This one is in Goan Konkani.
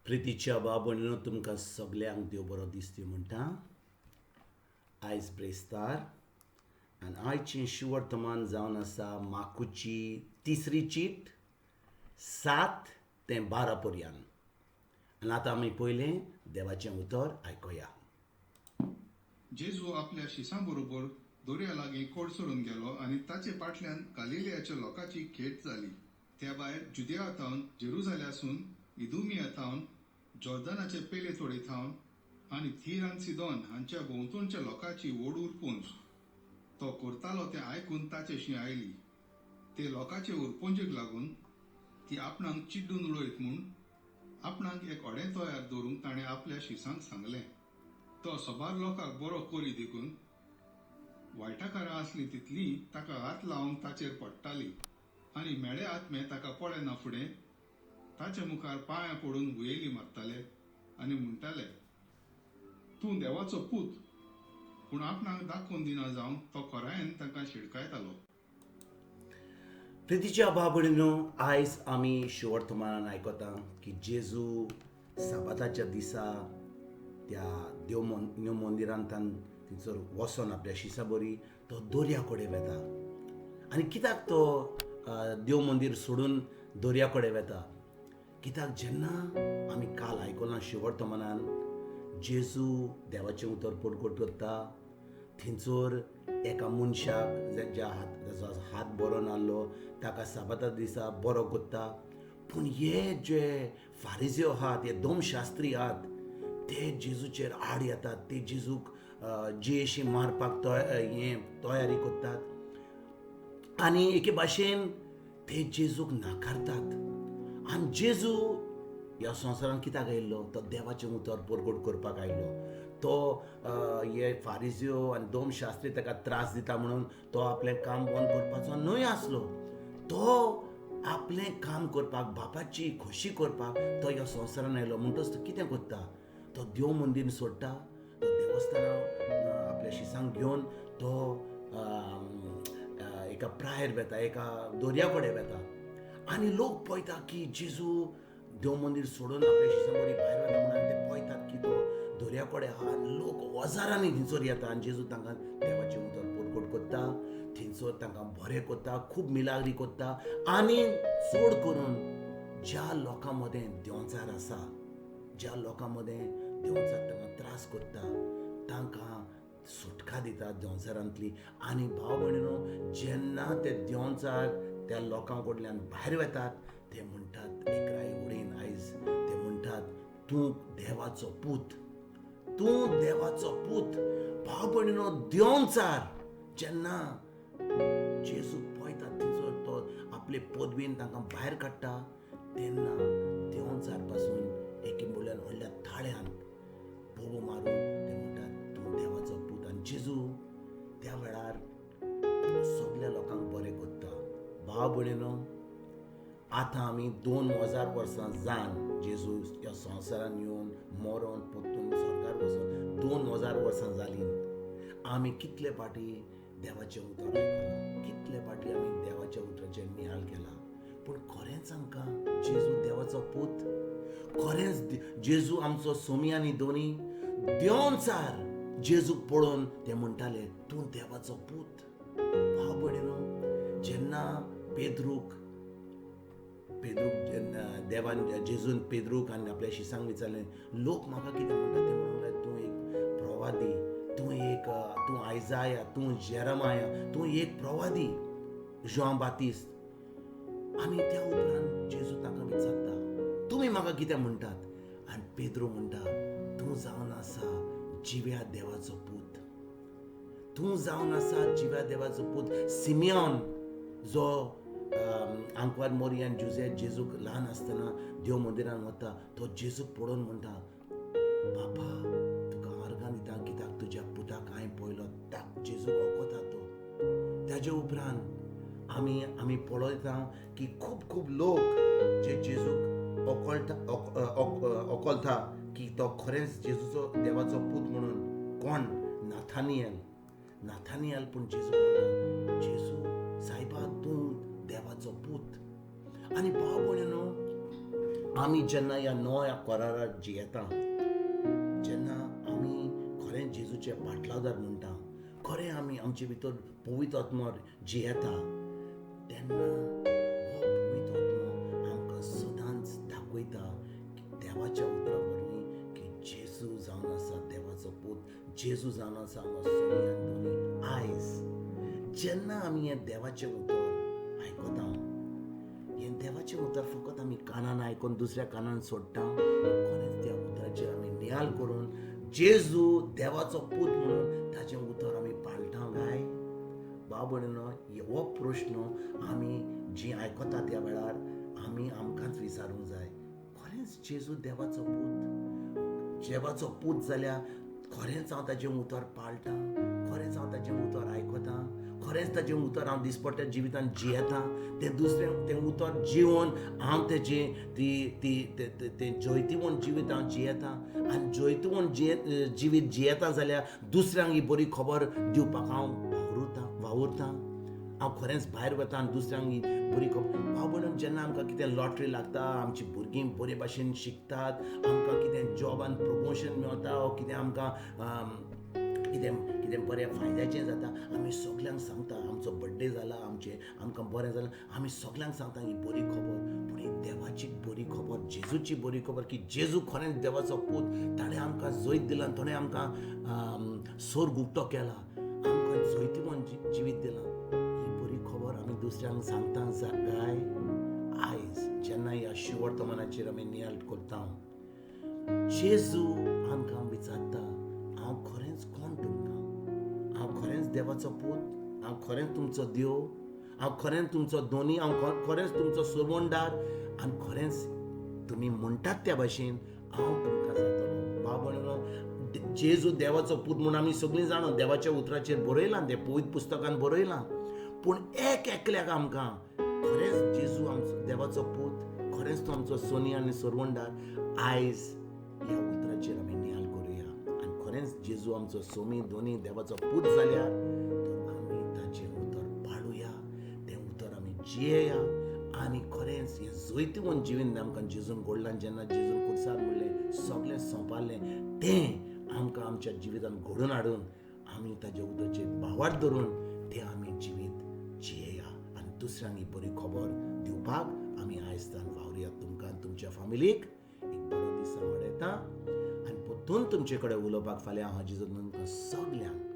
प्रितीच्या बाबणीनो तुमकां सगल्यांक देव बरो दिसती म्हणटा. आयज ब्रेस्तार आनी आयचें शिवर्तमान जावन आसा माकुची तिसरी चीट 7 ते 12 पर्यंत. आनी आतां आमी पयलें देवाचें उतर आयकुया. जेजू आपल्या शिसां बरोबर दर्या लागीं कोडसरून गेलो आनी ताचे फाटल्यान गालिलियाच्या लोकांची खेट जाली. त्या भायर जुदेआ थावन, जेरुजाल्यासून, इदुमिया थावन, जॉर्दनाचे पेले तोडे थावन आनी थीर आनी सिदोन हांच्या भोंवतणच्या लोकांची व्हड उरपुंज तो करतालो तें आयकून ताचेशी आयली. ते लोकांचे उरपुंजेक लागून ती आपणाक चिड्डून उडयत म्हूण आपणाक एक अडें तयार दवरूंक ताणें आपल्या शिसांक सांगलें. तो सबार लोकांक बरो करी देखून वायटाकारां आसलीं तितलीं ताका हात लावंक ताचेर पडटाली आनी मेळे आत्मे ताका पळयना फुडें ताचे मुखार पांयां पडून हुयेली मारताले आनी म्हणटाले, तूं देवाचो पूत. पूण आपणाक दाखोवन दिना जावंक तो खोरायेन तांकां शिडकायतालो. प्रितीच्या बाबणीनो, आयज आमी शिवर्तमानान आयकता की जेजू साबाताच्या दिसा त्या देव मंदिरांतान थंयसर वचोन आपल्या शिसा बरी तो दर्या कडेन वेता. आनी कित्याक तो देव मंदीर सोडून दर्या कडेन वेता? कित्याक जेन्ना आमी काल आयकलां शिवर्तमानान जेजू देवाचें उतर पोटकोट करता, थंयसर एका मनशाक ज्या हात ताचो हात बरो नासलो ताका साबाता दिसा बरो करता. पूण हे जे फारिज्यो आहात, हे दोमशास्त्री आहात, ते जेजूचेर आड येतात, ते जेजूक जियेशी मारपाक हें तयारी करतात आनी एके भाशेन ते जेजूक नाकारतात. आनी जेजू ह्या संवसारांत कित्याक आयिल्लो? तो देवाचें उतर परगट करपाक आयिल्लो. तो हे फारिज्यो आनी दोमशास्त्री ताका त्रास दिता म्हणून तो आपलें काम बंद करपाचो न्हय आसलो. तो आपलें काम करपाक, बापाची खोशी करपाक तो ह्या संवसारांत आयलो. म्हणटच तो कितें करता? तो देव मंदीर सोडटा, तो देवस्थानां आपल्या शिसांक घेवन तो एका प्रायर वेता, एका दर्या कडेन वेता. आनी लोक पळयता की जेजू देव मंदीर सोडून आपल्या शिसां बरी भायर वेता म्हणून ते पळयतात की तो दर्या कडेन आहा. आनी लोक हजारांनी थंयसर येता आनी जेजू तांकां देवाचें उतर पोटकोट करता, थंयसर तांकां बरें करता, खूब मिलाग्री करता. आनी चड करून ज्या लोकां मदें देंवचार आसा, ज्या लोकां मदें देंवचार तांकां त्रास करता, तांकां सुटका दिता देंवचारांतली. आनी भाव भयणीनो, जेन्ना ते देंवचार त्या लोकां कडल्यान भायर वेतात ते म्हणटात एकराय उडीन आयज ते म्हणटात, तूं देवाचो पूत, तूं देवाचो पूत. भाव भयणीनो, देंवचार जेन्ना जेजू पळयता थंयसर तो आपले पदवीन तांकां भायर काडटा तेन्ना देंवचार पासून एके म्हणल्यार व्हडल्या थाळ्यान बोबो मारून ते म्हणटात, तूं देवाचो पूत. आनी जेजू त्या वेळार सगल्या लोकांक बरें करता. भाव भयणीनो, आतां आमी 2000 वर्सां जावन जेजू ह्या संवसारान येवन मरोन परतून स्वर्गार वचोन 2000 वर्सां जालीं. आमी कितले फावटी देवाचें उतर आयकलां, कितले फावटी आमी देवाच्या उतराचेर नियाळ केला, पूण खरेंच आमकां जेजू देवाचो पूत, खरेंच जेजू आमचो सोमी आनी दोनी? देंवचार जेजूक पळोवन ते म्हणटाले, तूं देवाचो पूत. भाव भयणीनो, जेन्ना पेद्रूक जेन्ना देवान जेजून पेद्रूक आनी आपल्या शिसांक विचारलें, लोक म्हाका कितें म्हणटा? ते म्हणूंक लागले, तूं एक प्रवादी, तूं एक तूं आयजाया, तूं जेरमाया, तूं एक प्रवादी, जुआंव बातिस्त. आनी त्या उपरांत जेजू तांकां विचारता, तुमी म्हाका कितें म्हणटात? आनी पेद्रू म्हणटा, तूं जावन आसा जिव्या देवाचो पूत, तूं जावन आसा जिव्या देवाचो पूत. सिमियोन जो आंकवार मोरी आनी जुजे जेजूक ल्हान आसतना देव मंदिरान वता, तो जेजूक पळोवन म्हणटा, बाबा तुका अर्गां दिता कित्याक तुज्या पुताक हांवें पळयलो. जेजूक वखता तो. ताजे उपरांत आमी आमी पळयता की खूब खूब लोक जे जेजूक ओकलता की तो खरेंच जेजूचो देवाचो पूत म्हणून. कोण? नाथानियल. नाथानियल पूण जेजू म्हणटा, जेजू सायबा तूं देवाचो पूत. आनी भाव भयणीनो, आमी जेन्ना ह्या नव्या करारार जियेता, जेन्ना आमी खरें जेजूचे पाटलादार म्हणटा, खरें आमी आमचे भितर पवित्र आत्मो जियेता, तेन्ना हो पवित्र आत्मो आमकां सदांच दाखयता देवाच्या उतरा वरवीं की जेजू जावन आसा देवाचो पूत, जेजू जावन आसा आमचो सोनी आनी दोनी. आयज जेन्ना आमी हें देवाचें उतर आयकता, हें देवाचें उतर फकत आमी कानान आयकून दुसऱ्या कानान सोडटा, खरेंच त्या उतराचेर आमी नियाल करून जेजू देवाचो पूत म्हणून ताचें उतर आमी पाळटा काय? भाव भयणीनो, हो प्रश्न आमी जी आयकता त्या वेळार आमी आमकांच विचारूंक जाय, खरेंच जेजू देवाचो पूत? देवाचो पूत जाल्यार खरेंच हांव ताचें उतर पाळटा, खरेंच हांव ताचें उतर आयकता, खरेंच ताचें उतर हांव दिसपट्ट्या जिवितांत जियेता, तें दुसरें तें उतर जिवन हांव तेजें ती ती तें जैतिवंत जिवीत हांव जियेता आनी जैतिवंत जिवीत जियेता जाल्यार दुसऱ्यांक ही बरी खबर दिवपाक हांव वावुरता, हांव खरेंच भायर वता आनी दुसऱ्यांक ही बरी खबर. भाव भयणीनो, जेन्ना आमकां कितें लॉटरी लागता, आमची भुरगीं बरे भाशेन शिकतात, आमकां कितें जॉबान प्रमोशन मेळटा वो कितें आमकां कितें कितें बरें फायद्याचें जाता, आमी सगल्यांक सांगता आमचो बड्डे जाला, आमचें आमकां बरें जालां, आमी सगल्यांक सांगता ही बरी खबर. पूण ही देवाची बरी खबर, जेजूची बरी खबर की जेजू खरेंच देवाचो पूत, ताणें आमकां जैत दिलां, ताणें आमकां सोर्ग उक्तो केला, आमकां जैतिवंत जिवीत दिलां, ही बरी खबर आमी दुसऱ्यांक सांगता काय? आयज जेन्ना ह्या शिवर्तमानाचेर आमी नियाळ करता, जेजू आमकां विचारता, हांव खरेंच कोण तुमकां? हांव खरेंच देवाचो पूत, हांव खरेंच तुमचो देव, हांव खरेंच तुमचो दोनी, हांव खरेंच तुमचो सोरवणदार आनी खरेंच तुमी म्हणटात त्या भाशेन हांव तुमकां जातलो. भाव भयणीनो, जेजू देवाचो पूत म्हूण आमी सगळीं जाणा, देवाच्या उतराचेर बरयलां, तें पवित्र पुस्तकान बरयलां, पूण एक एकल्याक आमकां खरेंच जेजू आमचो देवाचो पूत, खरेंच तो आमचो सोनी आनी सोरवणदार, आयज ह्या उतराचेर आमी नियाळ करुया आनी खरेंच जेजू आमचो सोमी दोनी देवाचो पूत जाल्यार तर आमी ताचें उतर पाळुया, तें उतर आमी जियेया आनी खरेंच हें जैतिवंत जिवीत आमकां जेजून घडलां. जेन्ना जेजून कुर्सार म्हणलें सगळें सोंपालें, तें आमकां आमच्या जिवितांत घडोवन हाडून आमी ताच्या उतराचेर भावार्थ धरून तें आमी जिवीत जियेया आनी दुसऱ्यांक ही बरी खबर दिवपाक आमी आयज तान वावरुया. तुमकां तुमच्या फामिलीक एक बरो दीस हांव वाडयता आनी परतून तुमचे कडेन उलोवपाक फाल्यां हांव जेजून तुमकां सगल्यांक